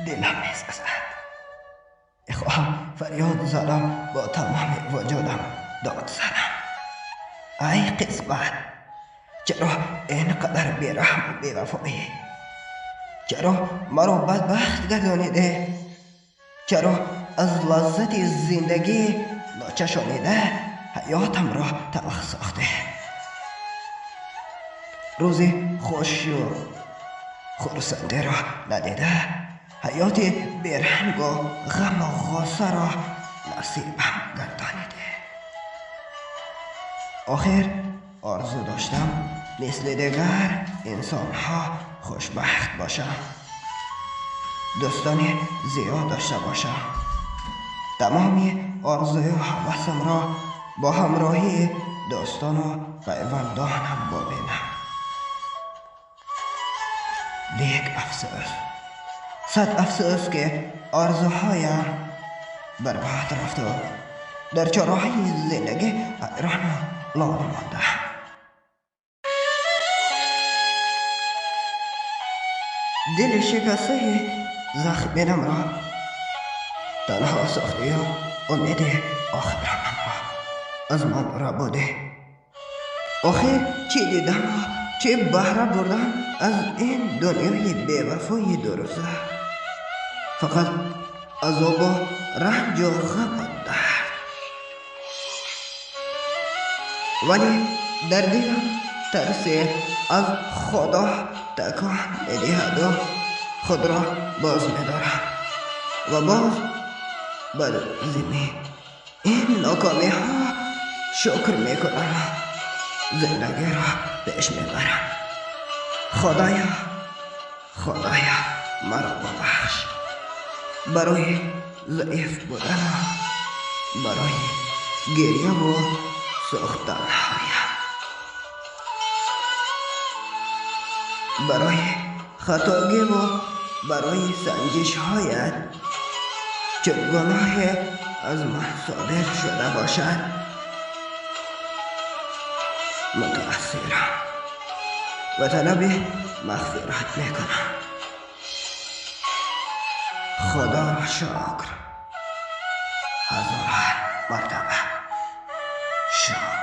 дилам месӯзад. Мехоҳам фарёд занам, бо тамоми вуҷудам дод занам. Ай қисмат, чаро ин қадар бераҳму бевафоӣ? Чаро маро бадбахт гардониде? Чаро аз лаззати зиндагӣ ночашонида ҳаётамро талх сохте? Рӯзи хушу хурсандиро надида, ҳаёти берангу ғаму ғуссаро насибам гардониде. Охир орзу доштам мисли дигар инсонҳо хушбахт бошам, дӯстони зиёд дошта бошам, тамоми орзую ҳавасамро бо ҳамроҳии дӯстону пайвандонам бубинам. Лек афсӯс, сад афсӯс, ки орзуҳоям барбод рафту дар чорроҳаи зиндагӣ ҳайрону лол мондам. Дили шикастаи захминамро танҳо сохтию умеди охирамро аз ман рабудӣ. Охир чӣ дидаму чӣ баҳра бурдам аз ин дунёи бевафои дурӯза? Фақат азобу ранҷу ғаму дард. Вале дар дилам тарсе аз Худо такон медиҳаду худро боз медорам ва боз бар зимми ин нокомиҳо шукр мекунам, зиндагиро пеш мебарам. Худоё, Худоё, маро бубахш барои заиф буданам, барои гиряву сӯхтанҳоям, барои хатогиву барои санҷишҳоят. Чун гуноҳе аз ман содир шуда бошад, мутаассирам ва талаби мағфират мекунам. Худоро шукр, ҳазорон мартаба шукр.